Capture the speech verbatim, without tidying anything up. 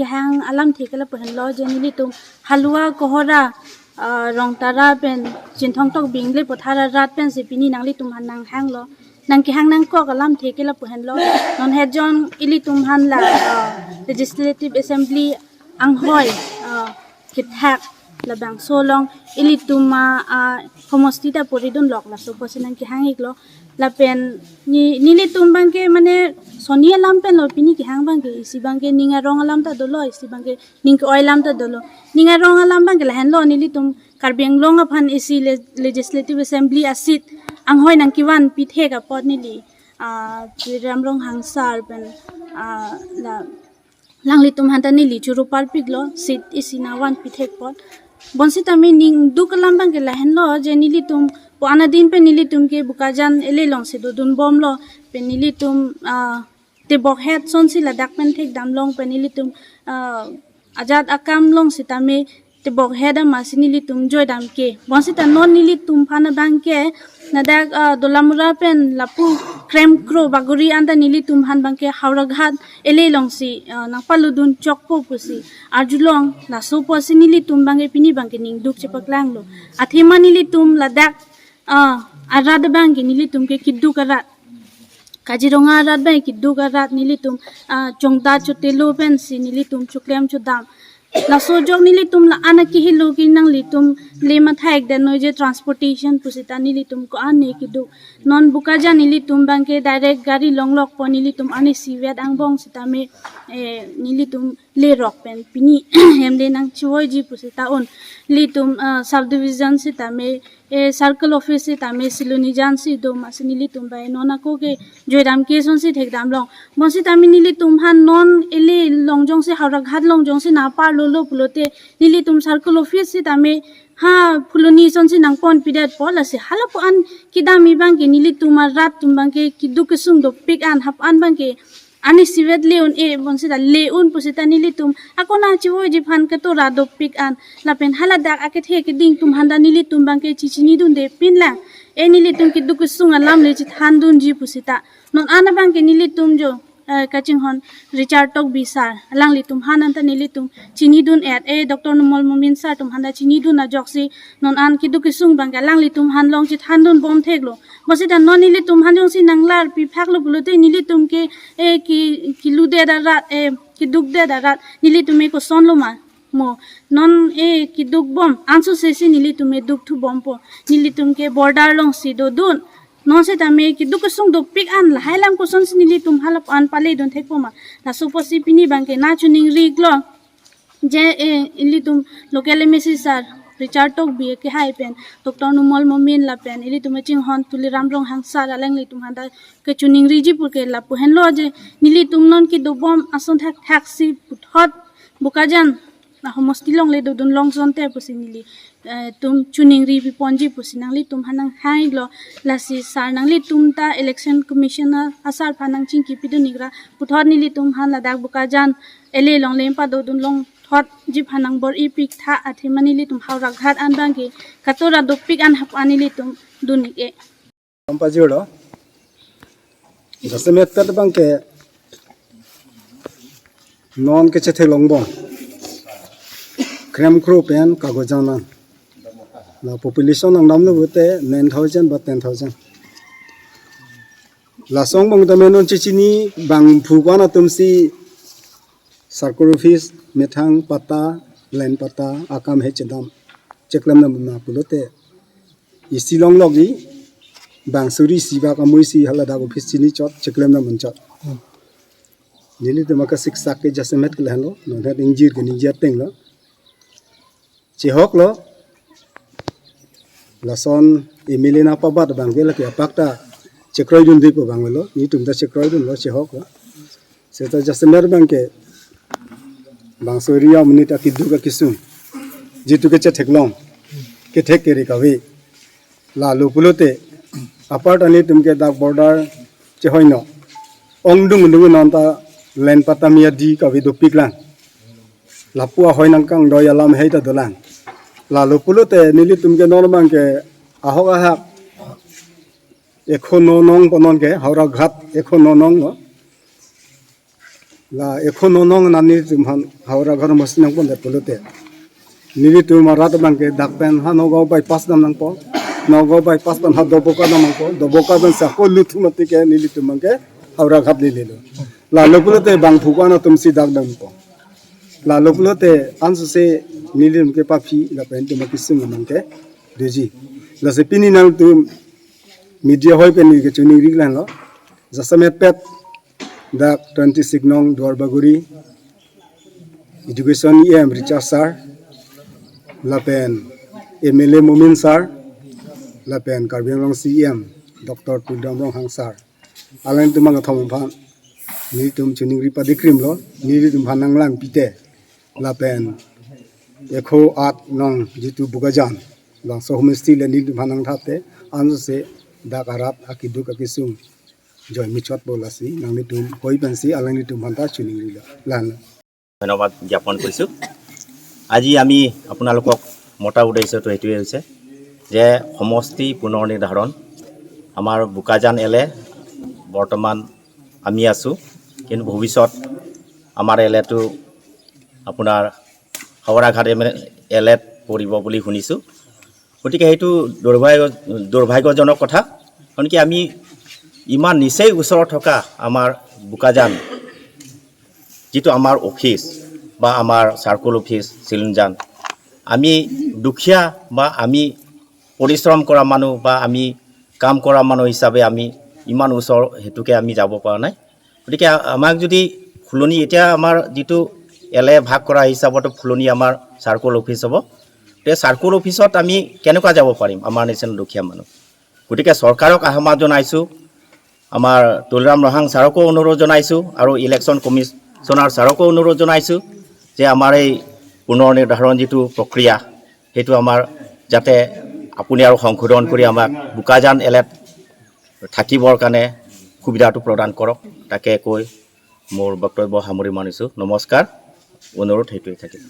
Hang alamthe ke lapu henlo je nelitum Halua Kohora, ah, Rongtara pen Chinthong Tokbi Ingle Pothar arat pensi pini nanglitum aphan nanghanglo. Nangkehang nangkok alamthe ke lapu henlo. Non hetjong ilitum aphan la, ah, Legislative Assembly anghoi, ah, kethak labangso along ilitum, ah, ah, homosti ta pori dunlok, laso apotsi nangkehang iklo. Lapen ne, nelitum abangke mane soni alam penlo pini kehang abangke, isi abangke ning arong alam ta dolo, isi abangke ning ke-oi alam ta dolo. Ning arong alam abangke lahenlo, nelitum Karbi Anglong aphan isi le-, Legislative Assembly a-seat anghoi nangkevan pithek apot neli, ah, Tuliram Ronghang sir pen, ah, la, alanglitum aphan ta neli choro parpiklo, seat isi nangvan pithek apot. Bonsitame ning duk alam abangke lahenlo je nelitum pu-an adin pen nelitum ke Bokajan ele alongsi dodun bomlo, pen nelitum, ah, tebok het asonsi ladak pen thekdam long pen nelitum, ah, ajat akam along sitame tebok het amatsi nelitum joidam ke. Bonsita non nelitum aphan abangke ladak, ah, Dolamara pen lapu Kremkro Bagori anta nelitum aphan abangke Howraghat ele alongsi, ah, nangpaludun chokpo pusi arjulong, laso apotsi nelitum abangke pini abangke ning duk chepaklanglo. Athema nelitum ladak, ah, arat abangke nelitum ke keduk arat. Kaziranga arat abang keduk arat, nelitum, ah, chongda chotelo pensi nelitum choklem chodam. Laso ajok nelitum la-an akehelo ke nanglitum le matha-ik det noi je transportation pusita nelitum ko-an ne keduk. Non Bokajan nelitum abangke direct gari longlokpo, nelitum arnisi vet angbong sitame, eh, nelitum lerok pen pini hem le nangchivoiji pusita un. Nelitum, ah, subdivision sitame, eh, circle office sitame Silonijan si do, amatsi nelitum bai non ako ke joidam ke asonsi thekdam long. Bonsitame nelitum aphan non ele along jongsi Howraghat along jongsi nangparlolo pulote nelitum circle office sitame ha Phuloni asonsi nangponpidetpo, lasi halapu-an kedam abangke nelitum arat atum abangke keduk kesung dopik an, hap-an abangke arnisi vet le un-e, bonsita le un pusita nelitum ako nangchivoiji aphan katora dopik an. Lapen haladak akethe keding atum aphan ta nelitum abangke chechinidunde pinlang. E nelitum keduk kesung alam le chethandunji pusita. Non an abangke nelitum jo, eh, kachinghon Richard Tokbi sir, alanglitum aphan anta nelitum chinidun-et, eh, Doctor Numal Momin sir atum aphan ta chinidun ajoksi non an keduk kesung abangke alanglitum aphan long chethandun bom theklo. Bonsita non nelitum aphan jongsi nanglar piphaklo pulote nelitum ke, eh, ke, keludet arat, eh, kedukdet arat, nelitum ke kosonlo ma? Mo, non, eh, keduk bom ansose si nelitum ke dukthu bompo. Nelitum ke border alongsi dodun. Non sitame keduk kesung dopik an, lahai alam kosonsi nelitum halapu-an paledun thekpo ma? Laso apotsi pini abangke nangchiningri iklo. Je, eh, ilitum local M A C sir Richard Tokbi kehai pen Doctor Numal Momin lapen ilitum kachinghon Tuliram Ronghang sir alanglitum aphan ta kachiningriji pu ke lapu henlo je nelitum non keduk bom ason thakthak si puthot Bokajan ahomosti along le dodun long asonte pusi neli, eh, tum chiningri piponji pusi nanglitum aphan nanghang iklo. Lasi sir nanglitum ta Election Commissioner asar aphan nangchingki pidun ikra, puthot nelitum aphan ladak Bokajan ele along le padodun longthotji aphan nangbor-i piktha, athema nelitum Howraghat an abangke katora dopik an hap-an nelitum dun-ik-e. Kampajirlo. Jasemet kat abangke non kechethe longbom Kremkro pen Kagojan an. La population nangdamlo pulote nine thousand ba ten thousand. Laso angbong tame non chechini bangphu ko-an atumsi circle office methang patta, land patta akam he chedam, cheklemdam na pulote isi longlokji, bang suri isi ba kamui isi haladak office chini chot, cheklemdam un chot. Nelitum akasiksak ke jasemet ke lahenlo, non het ingjir ke ningjir atenglo. Chehoklo. Lason M L A nangpabat abangke lake apak ta chekroidunde pu abang lo, nelitum ta chekroidunlo, chehoklo. Seta jasemet abangke bangso area amonit akeduk akesung, jitu ke chetheklong, kethek kere kave. Lalo pulote apar ta nelitum ke dak border chehoino, ongdung dung non ta land patta miya di kave dopiklang. Lapu ahoi nangkangdoi alam hei ta dolang. Lalo pulote nelitum ke non abangke ahok ahak ekho no nong po non ke, Howraghat ekho no nong lo. La ekho nonong nani tum han Howraghat masi nangpon det pulote, nelitum arat abang ke dak pen ha Nagaon bypass dam nangpo. Nagaon bypass pen ha Doboka dam nangpo. Doboka pen sa ko luthu mati ke nelitum abang ke Howraghat lelelo. Lalo pulote bangphu ko-an atum si dak dampo. Lalo pulote ansose nelitum ke paphi lapen itum akesung abang ke doji. Lasi pini nangtum media hoi pen neli kechoningri ke la-anlo. Jasemet pet dak twenty-six nong Duarbagori Education E M Richard Sir, lapen M L A Momin Sir, lapen Karbi Anglong C E M Doctor Tuliram Ronghang Sir, alangtum abang kethom aphan nelitum choningri padikrimlo, nelitum aphan nanglang pite, lapen ekho at nong jitu Bokajan Bangso homosti le nelitum aphan nangthate, ansose dak arat akeduk akesung joi michot bo, lasi nanglitum hoi pensi alanglitum aphan ta choningrilo, la-an. ধন্যবাদ জ্ঞাপন কৰিছোঁ। আজি আমি আপোনালোকক মতাৰ উদ্দেশ্যটো এইটোৱেই হৈছে যে সমষ্টি পুনৰ নিৰ্ধাৰণ, আমাৰ বোকাজান এল এ বৰ্তমান আমি আছোঁ, কিন্তু ভৱিষ্যত আমাৰ এল এটো আপোনাৰ হাওৰাঘাট এম এল এত পৰিব বুলি শুনিছোঁ। গতিকে সেইটো দুৰ্ভাগ্য, দুৰ্ভাগ্যজনক কথা। কাৰণ কি, আমি ইমান নিচেই ওচৰত থকা আমাৰ বোকাজান যিটো আমাৰ অফিচ বা আমাৰ চাৰ্কল অফিচ চিলুনজান, আমি দুখীয়া বা আমি পৰিশ্ৰম কৰা মানুহ বা আমি কাম কৰা মানুহ হিচাপে আমি ইমান ওচৰ হেতুকে আমি যাব পৰা নাই। গতিকে আ-, আমাক যদি ফুলনি, এতিয়া আমাৰ যিটো এল এ ভাগ কৰা হিচাপতো ফুলনি আমাৰ চাৰ্কল অফিচ হ'ব, গতিকে চাৰ্কল অফিচত আমি কেনেকুৱা যাব পাৰিম আমাৰ নিচিনা দুখীয়া মানুহ? গতিকে চৰকাৰক আহ্বান জনাইছোঁ, আমাৰ তুলিৰাম ৰংহাং ছাৰকো অনুৰোধ জনাইছোঁ আৰু ইলেকশ্যন কমিশ্যনাৰ ছাৰকো অনুৰোধ জনাইছোঁ যে আমাৰ এই পুনৰ নিৰ্ধাৰণ যিটো প্ৰক্ৰিয়া, সেইটো আমাৰ যাতে আপুনি আৰু সংশোধন কৰি আমাক বোকাজান এল এত থাকিবৰ কাৰণে সুবিধাটো প্ৰদান কৰক। তাকে কৈ মোৰ বক্তব্য সামৰি মাৰিছোঁ। নমস্কাৰ, অনুৰোধ সেইটোৱে থাকিল।